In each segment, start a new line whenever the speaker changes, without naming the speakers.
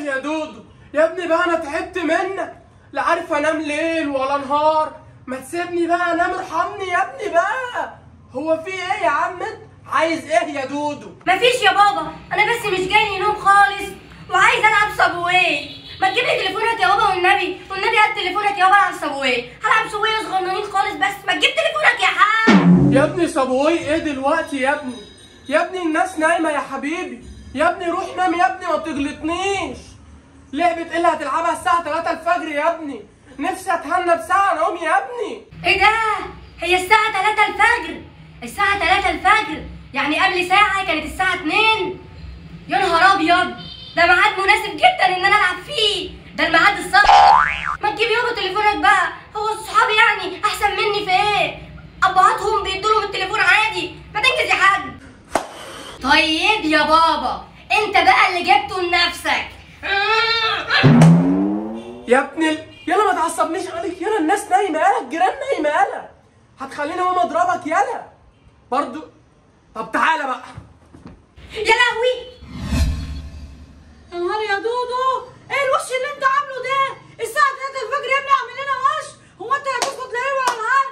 ايه يا دودو؟ يا ابني بقى انا تعبت منك، لا عارف انام ليل ولا نهار، ما تسيبني بقى انام، ارحمني يا ابني بقى. هو في ايه يا عم؟ عايز ايه يا دودو؟
مفيش يا بابا، انا بس مش جاي نوم خالص وعايز العب Subway. ما تجيب لي تليفونك يا بابا والنبي، والنبي هات تليفونك يا بابا العب Subway، هلعب Subway صغننين خالص بس، ما تجيب تليفونك يا حاج.
يا ابني Subway ايه دلوقتي يا ابني؟ يا ابني الناس نايمة يا حبيبي، يا ابني روح نام يا ابني ما تغلطنيش. لعبة ايه اللي هتلعبها الساعة 3 الفجر يا ابني؟ نفسي اتهنى بساعة نوم يا ابني.
ايه ده؟ هي الساعة 3 الفجر؟ الساعة 3 الفجر يعني قبل ساعة كانت الساعة 2. يا نهار ابيض، ده ميعاد مناسب جدا ان انا العب فيه، ده الميعاد الصح. ما تجيب يابا تليفونك بقى، هو الصحاب يعني احسن مني في ايه؟ ابهاتهم بيدوا لهم التليفون عادي، ما تنجز يا حاج. طيب يا بابا، انت بقى اللي جبته لنفسك.
يا ابني يلا ما تعصبنيش عليك، يلا الناس نايمة، يلا الجيران نايمة، يلا هتخليني اقوم اضربك يلا برضو. طب تعالى بقى.
يا لهوي،
يا نهار يا دودو، ايه الوش اللي انت عامله ده؟ الساعة 3 الفجر يا ابني اعمل لنا وش؟ هو انت هتسكت لا ايه ولا نهار؟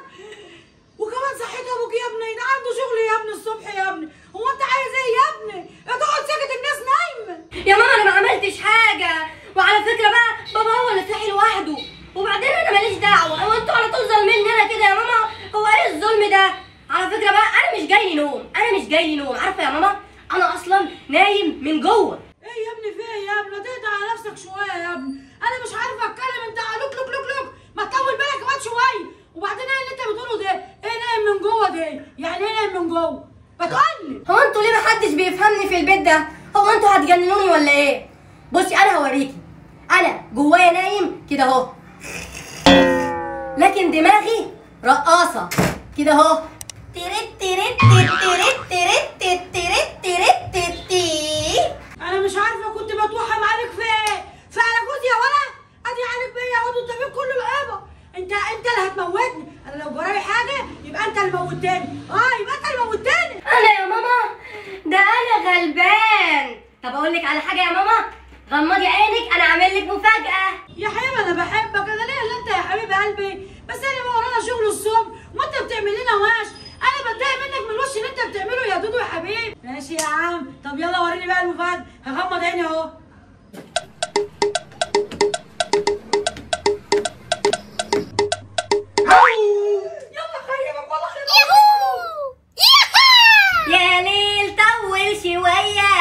وكمان صحيت ابوك يا ابني، ده عنده شغل يا ابني الصبح يا ابني، هو انت عايز ايه يا ابني؟ تقعد ساكت الناس نايمة.
يا ماما انا ما عملتش حاجة، وعلى فكرة بقى بابا هو اللي صحي لوحده، وبعدين انا ماليش دعوة، هو انتوا على طول ظالميني انا كده يا ماما؟ هو ايه الظلم ده؟ على فكرة بقى انا مش جاي لي نوم، انا مش جاي لي نوم، عارفة يا ماما؟ انا اصلا نايم من جوه.
ايه يا ابني في ايه يا ابني؟ تهدى على نفسك شوية يا ابني، انا مش عارفة اتكلم، انت لوك لوك لوك لوك، ما تطول بالك كمان شوية. وبعدين ايه اللي انت بتقوله ده؟ ايه نايم من جوه ده؟ يعني ايه نايم من جوه؟ ما تقولي.
هو انتوا ليه محدش بيفهمني في البيت ده؟ هو انتوا هتجننوني ولا ايه؟ بصي انا هوريكي، انا جوايا نايم كده اهو، لكن دماغي رقاصة كده اهو. تريت تريت تريت تريت تريت تريت تي.
انا مش عارفه كنت بتوحم عليك في ايه؟ في على جوزي يا ولا؟ ادي عليك بيا يا واد، انت فيك كل القبة، انت اللي هتموتني، انا لو جرالي حاجة يبقى انت اللي موتني، يبقى انت اللي موتني.
انا يا ماما ده انا غلبان. طب اقول لك على حاجة يا ماما، غمضي عينك انا عامل لك مفاجأة.
يا حبيبي انا بحبك، انا ليه اللي انت يا حبيب قلبي، بس انا بقى ورانا شغل الصبح وانت بتعمل لنا وش، انا بتضايق منك من الوش اللي انت بتعمله يا دودو يا حبيبي. ماشي يا عم، طب يلا وريني بقى المفاجأة، هغمض عيني اهو. يلا خيبك والله خيبك.
يا ليل طول شوية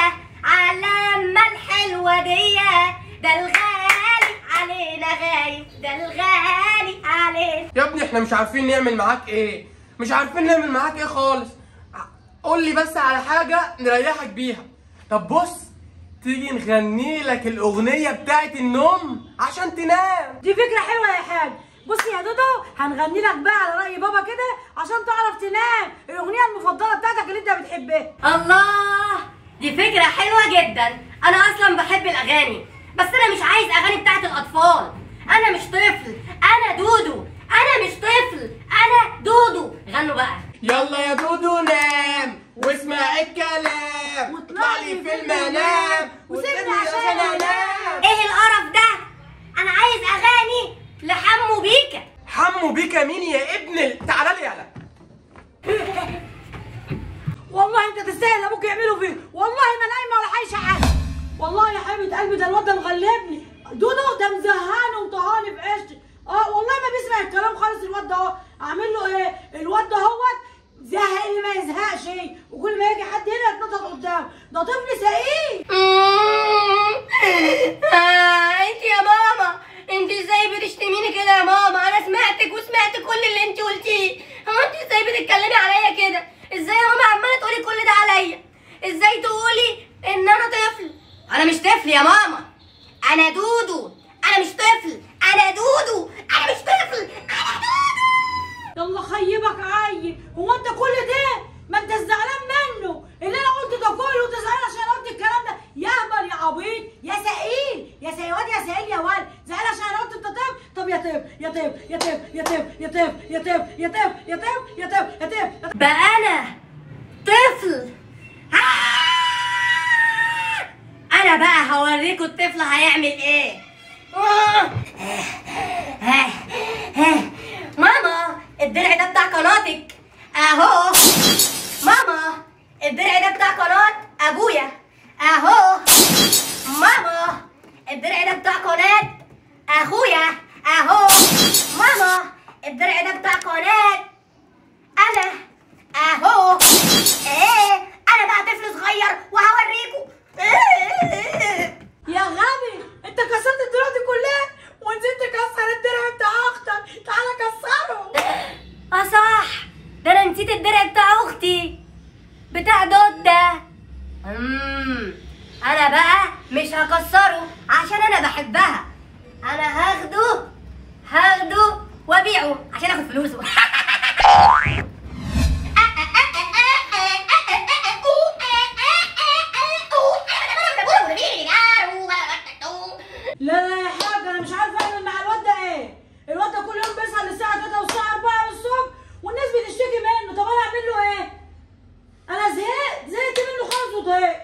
على ما الحلوة دي، ده الغالي علينا غايب، ده الغالي علينا.
يا ابني احنا مش عارفين نعمل معاك ايه، مش عارفين نعمل معاك ايه خالص. قول لي بس على حاجة نريحك بيها. طب بص، تيجي نغني لك الأغنية بتاعت النوم عشان تنام.
دي فكرة حلوة يا حاج. بص يا دودو، هنغني لك بقى على رأي بابا كده عشان تعرف تنام، الأغنية المفضلة بتاعتك اللي انت بتحبها.
الله، دي فكرة حلوة جدا. أنا أصلا بحب الأغاني، بس أنا مش عايز أغاني بتاعت الأطفال. أنا مش طفل، أنا دودو. أنا مش طفل، أنا دودو. غنوا بقى.
يلا يا دودو نام واسمع الكلام واطلع لي في المنام وسيبني عشان انام.
ايه القرف ده؟ انا عايز اغاني لحمو بيكا.
حمو بيكا مين يا ابن تعالى لي يلا.
والله انت تستاهل ابوك يعملوا فيه، والله ما نايمة ولا عايشه حاجة. والله يا حبيبه قلبي ده الواد ده مغلبني، دودو ده مزهقني وطهاني في عيشتي. والله ما بيسمع الكلام خالص الواد ده اهو. اعمل له ايه؟ الواد ده اهوت زهق اللي ما يزهقش، وكل ما يجي حد هنا يتنطط قدامه، ده طفل سئيل.
انت يا ماما، انت ازاي بتشتميني كده يا ماما؟ انا سمعتك وسمعت كل اللي انت قلتيه، هو انت ازاي بتتكلمي عليا كده؟ ازاي يا ماما عماله تقولي كل ده عليا؟ ازاي تقولي ان انا طفل؟ انا مش طفل يا ماما، انا دودو. انا مش طفل، انا دودو. انا مش طفل، انا دودو.
يلا خيبك عيل، هو انت كل ده ما انت زعلان منه اللي انا قلته ده كله، وانت زعلان عشان انا قلت الكلام ده؟ يا اهبل يا عبيط يا سئيل يا سيواد يا سئيل يا ولد، زعلان عشان انا قلت انت طفل؟ طب يا طفل يا طفل يا طفل يا طفل يا طفل يا طفل يا طفل يا طفل يا طفل يا طفل.
بقى انا طفل؟ انا انا بقى هوريكم الطفل هيعمل ايه. ماما الدرع ده بتاع قناتك اهو. ماما الدرع ده بتاع قناة ابويا اهو. ماما الدرع ده بتاع قناة اخويا اهو. ماما الدرع ده بتاع قناة انا اهو. ايه انا بقى طفل صغير وهوريكم.
يا غبي انت كسرت الدروع دي كلها ونزلت تكسر الدرع بتاع اختك، تعالى كسره.
اه صح، ده انا نسيت الدرع بتاع اختي بتاع دودة. انا بقى مش هكسره عشان انا بحبها، انا هاخده وابيعه عشان اخد فلوسه.
لا لا يا حاج انا مش عارفه اعمل مع الواد ده ايه. الواد ده كل يوم بيصحى للساعة 3 والساعة 4 الصبح والناس بتشتكي منه. طب انا اعمل له ايه؟ انا زهقت منه خالص وطهقت.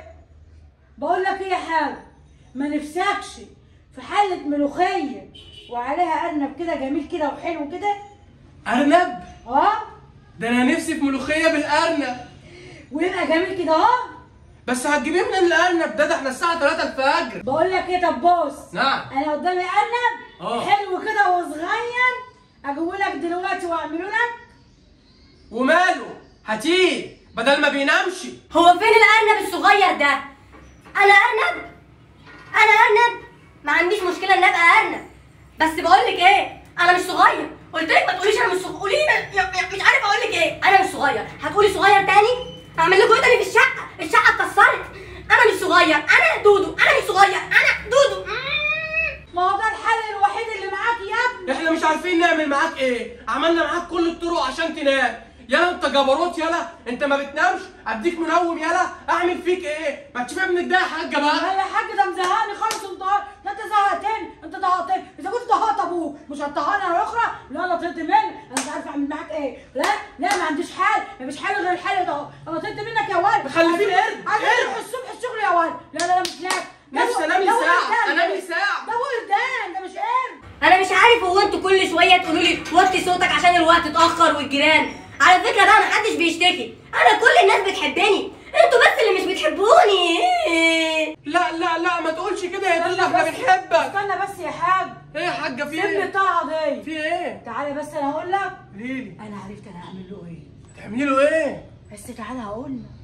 بقول لك ايه يا حاج، ما نفسكش في حله ملوخية وعليها ارنب كده جميل كده وحلو كده؟
ارنب؟
اه
ده انا نفسي في ملوخية بالارنب
ويبقى جميل كده اهو.
بس هتجيبيه من الارنب ده احنا الساعة 3 الفجر.
بقول لك ايه، طب بص.
نعم.
انا قدامي ارنب حلو كده وصغير، اجيبه لك دلوقتي واعمله لك.
وماله، هاتيه بدل ما بينامش.
هو فين الارنب الصغير ده؟ انا ارنب؟ انا ارنب؟ ما عنديش مشكلة ان ابقى ارنب، بس بقول لك ايه، انا مش صغير. قلت لك ما تقوليش انا مش صغير، قولي لي مش عارفه اقول لك ايه. انا مش صغير، هتقولي صغير تاني؟ اعمل لكم ايه تاني في الشقة؟ الشقة اتكسرت. انا مش صغير، انا دودو. انا مش صغير، انا دودو.
ما هو ده الحل الوحيد اللي معاك يا ابني.
احنا مش عارفين نعمل معاك ايه، عملنا معاك كل الطرق عشان تنام. يلا انت جبروت، يلا انت ما بتنامش، اديك منوم، يلا اعمل فيك ايه؟ ما تشوف ابنك ده يا حاجة بقى.
لا يا حاج ده مزهقني خالص. انت ده انت زهقتني، انت طهقتني. اذا كنت طهقت ابوك مش هتطهقني انا اخرى؟ لا انا طهقت منك، انا مش عارفه اعمل معاك ايه. لا لا ما عنديش حل، مفيش حل غير الحل ده. انا طهقت منك يا ولد.
مخلفين قرد.
عايز اروح الصبح الشغل يا ولد. لا لا لا مش لاقي
نفسي انام لي ساعة، انام لي ساعة.
ده وردان، ده مش قرد.
انا مش عارف هو انتوا كل شوية تقولوا لي وطي صوتك عشان الوقت اتاخر والجيران. على فكرة بقى محدش بيشتكي، أنا كل الناس بتحبني، انتوا بس اللي مش بتحبوني.
لا لا لا ما تقولش كده يا دلة، احنا بنحبك.
استنى بس يا حاج.
ايه يا حاجة في ايه؟
سيبني الطاقة دي.
في ايه؟
تعالى بس أنا هقول لك.
قوليلي.
أنا عرفت أنا هعمل له ايه.
هتعملي له ايه؟
بس تعالى هقول لك.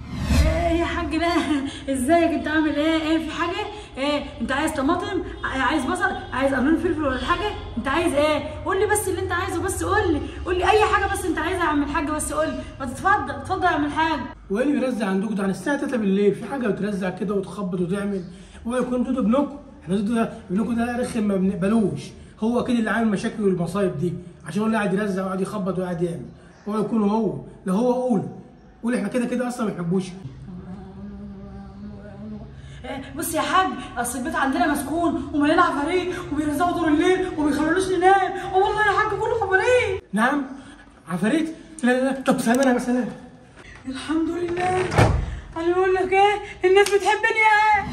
ايه يا حاج بقى؟ ازيك انت عامل ايه؟ ايه في حاجة؟ ايه انت عايز طماطم؟ عايز بصل؟ عايز قرنون فلفل ولا حاجة؟ انت عايز ايه؟ قول لي بس اللي انت عايزه، بس قول لي، قول لي اي حاجة بس انت عايزها يا عم الحاج، بس قول لي. ما تتفضل اتفضل يا عم الحاج.
وايه اللي بيرزع عندكم ده؟ عن الساعة 3 بالليل في حاجة بترزع كده وتخبط وتعمل؟ ويكون دودو ابنكم، احنا دودو ده ابنكم ده رخم ما بنقبلوش، هو كده اللي عامل مشاكل والمصايب دي، عشان هو اللي قاعد يرزع وقاعد يخبط وقاعد يعمل. هو يكون هو، لا هو قول قول احنا كده كده اصلا ما بنحبوش.
بص يا حاج، اصل البيت عندنا مسكون ومليان عفاريت وبيرزعوا طول الليل وما بيخلوناش ننام، والله يا حاج كله عفاريت.
نعم عفاريت؟ لا لا لا، طب سلام انا سلام.
الحمد لله. انا بقول لك ايه، الناس بتحبني ايه.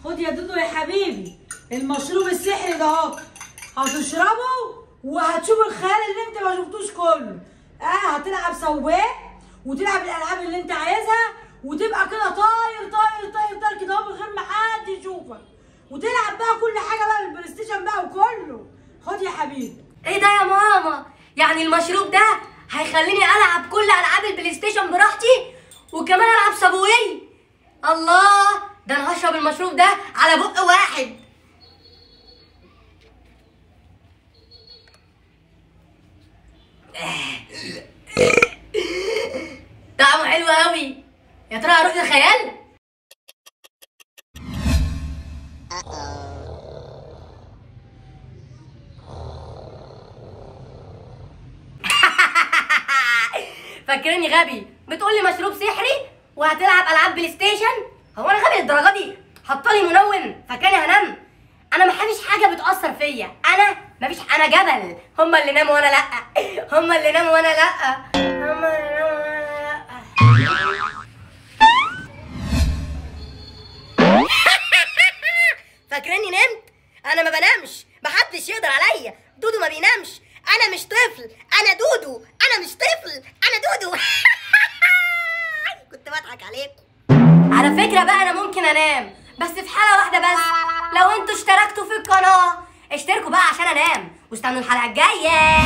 خد يا دودو يا حبيبي المشروب السحري ده اهو، هتشربه وهتشوف الخيال اللي انت ما شفتوش كله. هتلعب سواق وتلعب الالعاب اللي انت عايزها وتبقى كده طاير طاير طاير طاير كده من غير ما حد يشوفك، وتلعب بقى كل حاجة بقى بال PlayStation بقى وكله. خد يا حبيبي.
ايه ده يا ماما؟ يعني المشروب ده هيخليني العب كل العاب ال PlayStation براحتي وكمان العب Subway؟ الله، ده انا هشرب المشروب ده على بق واحد. طعمه حلو قوي. يا ترى هروح للخيال؟ فاكرني غبي بتقولي مشروب سحري وهتلعب العاب PlayStation؟ هو انا غبي للدرجة دي؟ حطالي منوم فاكراني هنام؟ انا مفيش حاجة بتاثر فيا، انا مفيش، انا جبل. هما اللي ناموا وانا لا، هما اللي ناموا وانا لا، هما اللي ناموا وانا لا. محدش يقدر عليا، دودو ما بينامش، انا مش طفل، انا دودو، انا مش طفل، انا دودو. كنت بضحك عليكم. على فكرة بقى انا ممكن انام بس في حالة واحدة بس، لو انتوا اشتركتوا في القناة. اشتركوا بقى عشان انام، واستنوا الحلقة الجاية.